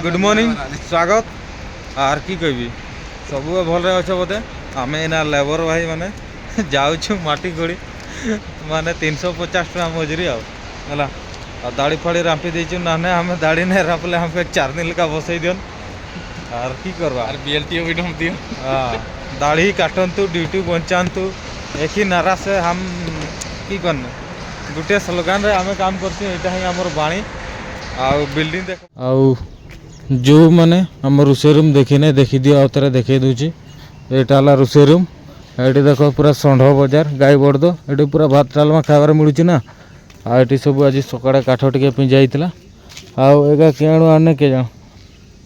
Good morning, ସ୍ୱାଗତ। ଆର୍ କି କହିବି, ସବୁ ଭଲରେ ଅଛ ବୋଧେ। ଆମେ ଏଇନା ଲେବର ଭାଇ ମାନେ ଯାଉଛୁ ମାଟି ଖୋଳି, ମାନେ 350 ଟଙ୍କା ମଜୁରୀ ଆଉ ହେଲା। ଆଉ ଦାଢ଼ି ଫାଡ଼ି ରାମ୍ପି ଦେଇଛୁ ନା ନାଇଁ? ଆମେ ଦାଢ଼ି ନାଇଁ ରାମ୍ପିଲେ ଆମକୁ 4 ଦିନ ଲେଖା ବସେଇ ଦିଅନ୍। ଆର୍ କି କରବା? ଆର୍ ବିଏଲଟି ବି ଦିଅ। ହଁ, ଦାଢ଼ି କାଟନ୍ତୁ, ଡ୍ୟୁଟି ବଞ୍ଚାନ୍ତୁ, एक ही नारा से हम କି କରନୁ, ଗୋଟେ ସ୍ଲୋଗାନରେ ଆମେ କାମ କରୁଛୁ, ଏଇଟା ହିଁ ଆମର ବାଣୀ। ଆଉ ବିଲ୍ଡିଂ ଦେଖ। ଆଉ ଯେଉଁମାନେ ଆମ ରୋଷେଇ ରୁମ୍ ଦେଖିନେ, ଦେଖିଦିଅ, ଆଉ ଥରେ ଦେଖେଇ ଦେଉଛି। ଏଇଟା ହେଲା ରୋଷେଇ ରୁମ୍। ଏଇଠି ଦେଖ, ପୁରା ଷଣ୍ଢ ବଜାର, ଗାଈ ବଳଦ। ଏଠି ପୁରା ଭାତ ଡାଲମା ଖାଇବାରେ ମିଳୁଛି ନା। ଆଉ ଏଠି ସବୁ ଆଜି ସକାଳେ କାଠ ଟିକେ ପିଞ୍ଜା ହେଇଥିଲା। ଆଉ ଏଗା କିଣୁ ଆଣେ କେ ଜାଣ,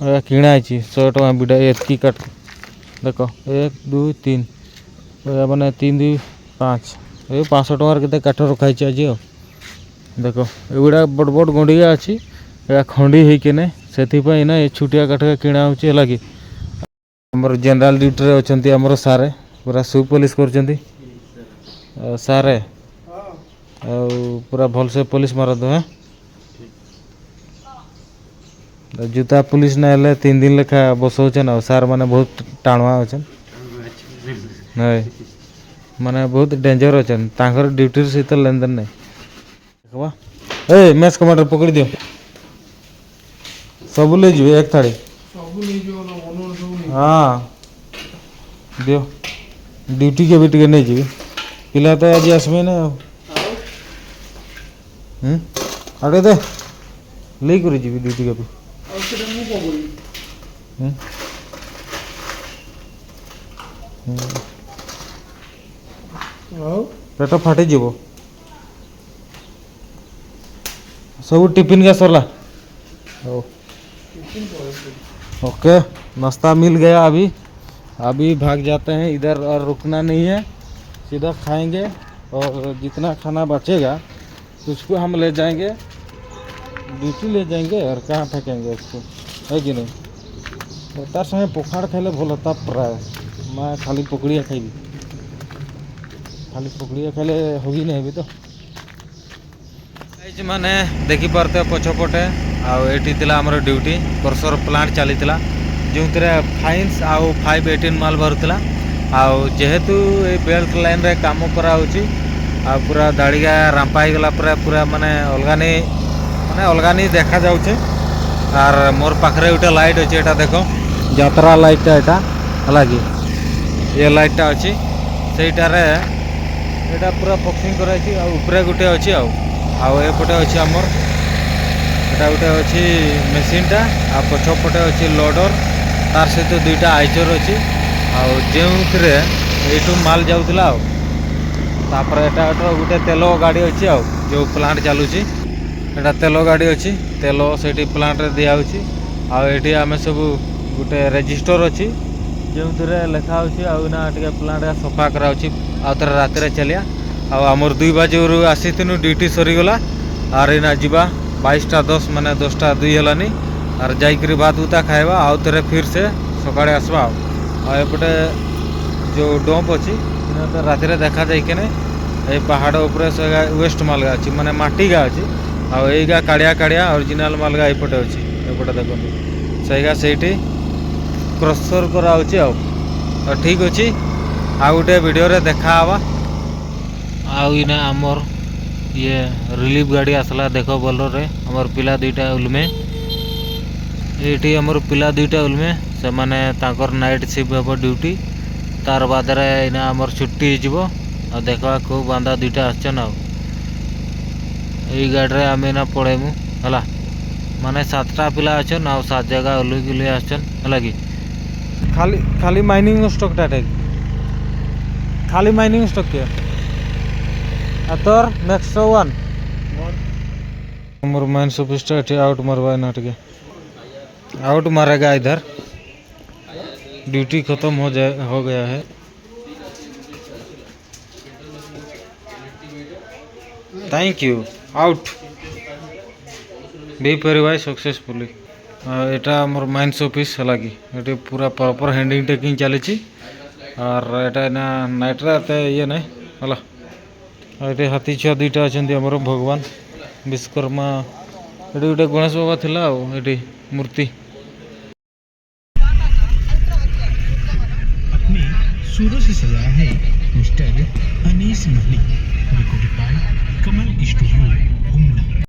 ଏଗା କିଣା ହେଇଛି 100 ଟଙ୍କା ବିଡ଼ା। ଏତିକି କାଠ ଦେଖ, ଏକ, ଦୁଇ, ତିନି, ଏଗା ମାନେ ତିନି, ଦୁଇ, ପାଞ୍ଚ, ଏ 500 ଟଙ୍କାର କେତେ କାଠ ରଖା ହେଇଛି ଆଜି। ଆଉ ଦେଖ, ଏଗୁଡ଼ା ବଡ଼ ବଡ଼ ଗଣ୍ଡିଆ ଅଛି, ଏଇଟା ଖଣ୍ଡି ହେଇକିନେ, ସେଥିପାଇଁ ନା ଏ ଛୋଟିଆ କାଠ କିଣା ହେଉଛି, ହେଲା କି? ଆମର ଜେନେରାଲ ଡ୍ୟୁଟିରେ ଅଛନ୍ତି ଆମର ସାରେ, ପୁରା ସୁ ପଲିସ୍ କରୁଛନ୍ତି। ଆଉ ସାରେ, ଆଉ ପୁରା ଭଲସେ ପଲିସ୍ ମାରନ୍ତୁ। ହେଁ, ଜୁତା ପଲିସ୍ ନା ହେଲେ 3 ଦିନ ଲେଖା ବସଉଛନ୍। ଆଉ ସାର୍ ମାନେ ବହୁତ ଟାଣୁଆ ଅଛନ୍ ନାଇଁ, ମାନେ ବହୁତ ଡେଞ୍ଜର ଅଛନ୍। ତାଙ୍କର ଡ୍ୟୁଟିର ସହିତ ଲେନଦେନ ନାଇଁ। ଦେଖବା, ଏ ମେସ୍ କମାଣ୍ଡର ପକଡ଼ି ଦିଅ, ସବୁ ନେଇଯିବେ ଏକ ଥାଳି। ସବୁ ନେଇଯିବ ନା ଅନୁର ସବୁ ନେଇ ହଁ, ଦିଅ, ଡ୍ୟୁଟି କେ ବି ଟିକେ ନେଇଯିବି। ପିଲା ତ ଆଜି ଆସିବେ ନା ଆଉ। ହୁଁ, ଆଉ ଟିକେ ଦେ, ନେଇକରି ଯିବି ଡ୍ୟୁଟି କେ ବି। ଆଉ ସେଟା ମୁଁ କଣ କରିବି? ହୁଁ ହୁଁ। ଆଉ ପେଟ ଫାଟିଯିବ। ସବୁ ଟିଫିନ୍ କା ସରିଲା? ହଉ। ओके, नाश्ता मिल गया। अभी अभी भाग जाते हैं इधर और रुकना नहीं है, सीधा खाएंगे और जितना खाना बचेगा उसको हम ले जाएंगे, ड्यूटी ले जाएंगे और कहाँ फेंकेंगे उसको, है कि नहीं? तो ତାର ସାଙ୍ଗେ ପଖାଳ ଖାଇଲେ ଭଲ ତା ପ୍ରାୟ। ମା ଖାଲି ପକଡ଼ିଆ ଖାଇବି, ଖାଲି ପକଡ଼ିଆ ଖାଇଲେ ହଗି ନାଇଁ ହେବି ତ। ମାନେ ଦେଖିପାରୁଥିବେ ପଛପଟେ, ଆଉ ଏଇଠି ଥିଲା ଆମର ଡ୍ୟୁଟି। କ୍ରସର ପ୍ଲାଣ୍ଟ ଚାଲିଥିଲା, ଯେଉଁଥିରେ ଫାଇନ୍ସ ଆଉ 518 ମାଲ ବାହାରୁଥିଲା। ଆଉ ଯେହେତୁ ଏଇ ବେଲ୍ଟ ଲାଇନ୍ରେ କାମ କରାହେଉଛି, ଆଉ ପୁରା ଦାଡ଼ିଗା ରାମ୍ପା ହେଇଗଲା ପରେ ପୁରା ମାନେ ଅଲଗାନି, ମାନେ ଅଲଗାନି ଦେଖାଯାଉଛି। ଆର୍ ମୋର୍ ପାଖରେ ଗୋଟେ ଲାଇଟ୍ ଅଛି, ଏଇଟା ଦେଖ, ଯାତ୍ରା ଲାଇଟ୍ଟା ଏଇଟା, ହେଲା କି? ଏ ଲାଇଟ୍ଟା ଅଛି, ସେଇଟାରେ ଏଇଟା ପୁରା ଫକ୍ସିଂ କରାହେଇଛି। ଆଉ ଉପରେ ଗୋଟେ ଅଛି, ଆଉ ଏପଟେ ଅଛି ଆମର ଏଟା ଗୋଟେ ଅଛି ମେସିନ୍ଟା, ଆଉ ପଛପଟେ ଅଛି ଲୋଡର, ତାର ସହିତ ଦୁଇଟା ଆଇଚର ଅଛି, ଆଉ ଯେଉଁଥିରେ ଏଇଠୁ ମାଲ ଯାଉଥିଲା। ଆଉ ତାପରେ ଏଟା ଗୋଟେ ତେଲ ଗାଡ଼ି ଅଛି, ଆଉ ଯେଉଁ ପ୍ଲାଣ୍ଟ ଚାଲୁଛି, ଏଟା ତେଲ ଗାଡ଼ି ଅଛି, ତେଲ ସେଇଠି ପ୍ଲାଣ୍ଟରେ ଦିଆହେଉଛି। ଆଉ ଏଇଠି ଆମେ ସବୁ ଗୋଟେ ରେଜିଷ୍ଟର ଅଛି, ଯେଉଁଥିରେ ଲେଖା ହେଉଛି। ଆଉ ନା ଟିକେ ପ୍ଲାଣ୍ଟ ସଫା କରାହେଉଛି, ଆଉ ଥରେ ରାତିରେ ଚାଲିବା। ଆଉ ଆମର 2 ବାଜରୁ ଆସିଥିନୁ, ଡ୍ୟୁଟି ସରିଗଲା। ଆର୍ ଏଇନା ଯିବା, 22ଟା 10, ମାନେ 10ଟା 2 ହେଲାନି। ଆର୍ ଯାଇକରି ଭାତ ଉତା ଖାଇବା, ଆଉ ଥରେ ଫିର୍ ସେ ସକାଳେ ଆସିବା। ଆଉ ଏପଟେ ଯେଉଁ ଡମ୍ପ ଅଛି, ତ ରାତିରେ ଦେଖାଯାଇକିନି। ଏଇ ପାହାଡ଼ ଉପରେ ସେ ୱେଷ୍ଟ ମାଲଗା ଅଛି, ମାନେ ମାଟି ଗା ଅଛି। ଆଉ ଏଇଗା କାଳିଆ କାଳିଆ ଅରିଜିନାଲ ମାଲଗା ଏପଟେ ଅଛି। ଏପଟେ ଦେଖନ୍ତୁ, ସେଇଗା ସେଇଠି କ୍ରସର କରାହେଉଛି। ଆଉ ତ ଠିକ୍ ଅଛି, ଆଉ ଗୋଟେ ଭିଡ଼ିଓରେ ଦେଖା ହେବା। ଆଉ ଇନେ ଆମର ଇଏ ରିଲିଫ ଗାଡ଼ି ଆସିଲା, ଦେଖ, ବୋଲରରେ ଆମର ପିଲା ଦୁଇଟା ଉଲମେ। ଏଇଠି ଆମର ପିଲା ଦୁଇଟା ଉଲମେ, ସେମାନେ ତାଙ୍କର ନାଇଟ୍ ସିଫ୍ଟ ହେବ ଡ୍ୟୁଟି, ତାର ବାଦରେ ଏଇନା ଆମର ଛୁଟି ହେଇଯିବ। ଆଉ ଦେଖିବା କେଉଁ ବାନ୍ଦା ଦୁଇଟା ଆସିଛନ୍। ଆଉ ଏଇ ଗାଡ଼ିରେ ଆମେ ଏଇନା ପଳେଇମୁ, ହେଲା? ମାନେ ସାତଟା ପିଲା ଅଛନ୍, ଆଉ ସାତ ଜାଗା ଓହ୍ଲେଇ ଓହ୍ଲେଇ ଆସିଛନ୍, ହେଲା କି? ଖାଲି ଖାଲି ମାଇନିଂ ଷ୍ଟକ୍ଟା, ଖାଲି ମାଇନିଂ ଷ୍ଟକ୍ କେ। ଆଉ ତୋର ନେକ୍ସଟ ୱାନ୍ ମୋର ମାଇନ୍ସ ଅଫିସଟା ଏଠି। ଆଉଟ୍ ମାରବା ନା, ଟିକେ आउट मारेगा इधर। ड्यूटी खत्म हो जाए, हो गया है। Thank you. Out be verify successfully. ଏଇଟା ଆମର ମାଇନ୍ସ ଅଫିସ୍, ହେଲା କି? ଏଠି ପୁରା ପ୍ରପର୍ ହ୍ୟାଣ୍ଡିଂ ଟେକିଂ ଚାଲିଛି। ଆର୍ ଏଇଟା ନା ନାଇଟ୍ରେ ଏତେ ଇଏ ନାହିଁ, ହେଲା? ଆଉ ଏଠି ହାତୀ ଛୁଆ ଦୁଇଟା ଅଛନ୍ତି, ଆମର ଭଗବାନ ବିଶ୍ୱକର୍ମା। ଏଠି ଗୋଟେ ଗଣେଶ ବାବା ଥିଲା, ଆଉ ଏଠି ମୂର୍ତ୍ତି। अपने सुरों से सजाया है मिस्टर अनीस मलिक।